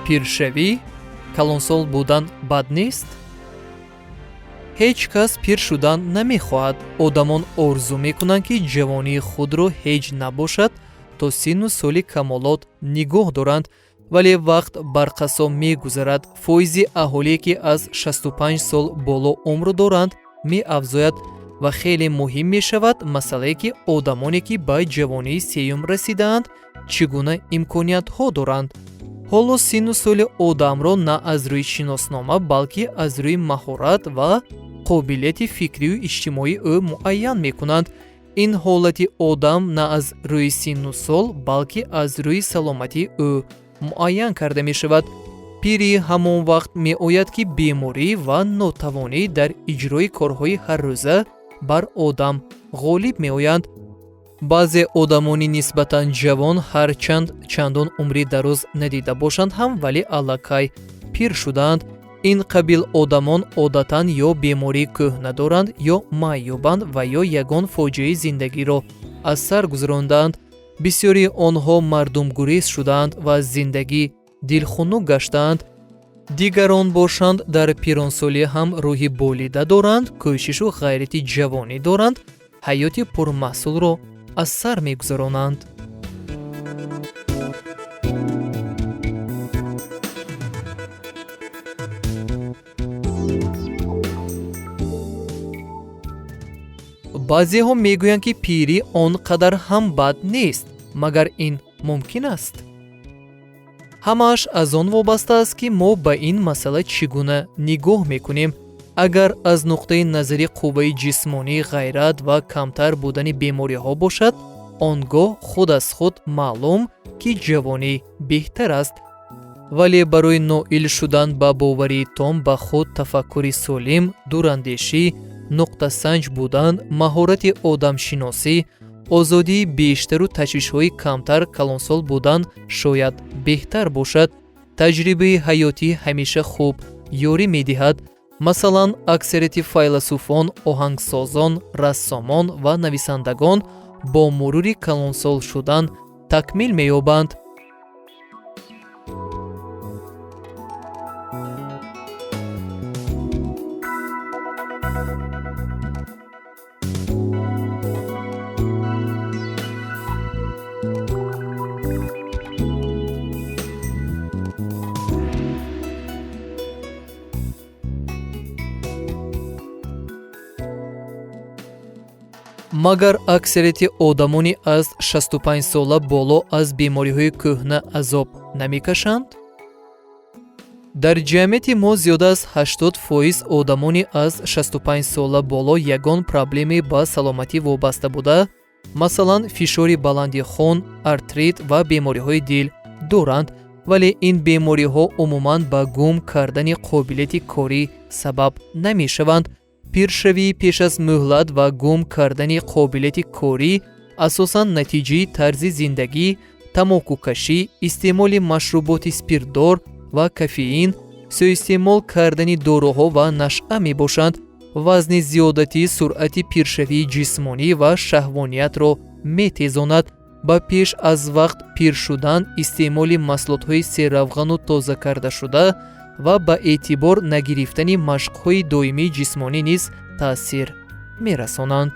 Пиршавӣ, калонсол будан бад нест? Ҳеҷ кас пир шудан намехоҳад. Одамон орзу мекунанд, ки ҷавонии худро ҳеҷ набошад, то синну соли камолот нигоҳ доранд, вале вақт барқасо мегузарад. Фоизи аҳолие, ки аз 65 сол боло умр доранд, меафзояд ва хеле муҳим мешавад масъалае, ки одамоне, ки ба ҷавонии сеюм расидаанд, чӣ гуна имкониятҳо доранд. Ҳоло синну соли одамро на аз рӯи шиноснома, балки аз рӯи маҳорат ва қобилияти фикрию иҷтимоии ӯ муайян мекунанд. Ин ҳолати одам на аз рӯи синну сол, балки аз рӯи саломатии ӯ муайян карда мешавад. Пирӣ ҳамон вақт меояд, ки беморӣ ва нотавонӣ дар иҷрои корҳои ҳаррӯза бар одам ғолиб меоянд. Баъзе одамони нисбатан ҷавон ҳарчанд чандон умри дароз надида бошанд ҳам, вале аллакай пир шудаанд. Ин қабил одамон одатан ё бемории кӯҳна доранд, ё маъюбанд ва ё ягон фоҷиаи зиндагиро аз сар гузарондаанд. Бисёрии онҳо мардумгурез шудаанд ва аз зиндагӣ дилхунук гаштаанд. Дигарон бошанд, дар пиронсолӣ ҳам рӯҳи болида доранд, кӯшишу ғайрати ҷавонӣ доранд, ҳаёти пурмаҳсулро аз сар мегузаронанд. Баъзеҳо мегӯянд, ки пирӣ он қадар ҳам бад нест. Магар ин мумкин аст? Ҳамааш аз он вобаста аст, ки мо ба ин масъала чӣ гуна нигоҳ мекунем. Агар аз нуқтаи назари қувваи ҷисмонӣ, ғайрат ва камтар будани бемориҳо бошад, он гоҳ худ аз худ маълум, ки ҷавонӣ беҳтар аст. Вале барои ноил шудан ба боварии том ба худ, тафаккури солим, дурандешӣ, нуқтасанҷ будан, маҳорати одамшиносӣ, озодии бештару ташвишҳои камтар калонсол будан шояд беҳтар бошад. Таҷрибаи ҳаётӣ ҳамеша хуб ёрӣ медиҳад. Масалан, аксарияти файласуфон, оҳангсозон, рассомон ва нависандагон бо мурури калонсол шудан такмил меёбанд. Магар аксарияти одамони аз 65 сола боло аз бемориҳои кӯҳна азоб намекашанд? Дар ҷамъияти мо зиёда аз 80% одамони аз 65 сола боло ягон проблеме ба саломатӣ вобаста буда, масалан, фишори баланди хун, артрит ва бемориҳои дил доранд, вале ин бемориҳо умуман ба гум кардани қобилияти корӣ сабаб намешаванд. Пиршавии пеш аз муҳлат ва гум кардани қобилияти корӣ асосан натиҷаи тарзи зиндагӣ, тамокукашӣ, истеъмоли машруботи спиртдор ва кофеин, суистеъмол кардани доруҳо ва нашъа мебошанд. Вазни зиёдатӣ суръати пиршавии ҷисмонӣ ва шаҳвониятро метезонад. Ба пеш аз вақт пир шудан, истеъмоли маҳсулотҳои серравғану тоза кардашуда ва ба эътибор нагирифтани машқҳои доимии ҷисмонӣ низ таъсир мерасонанд.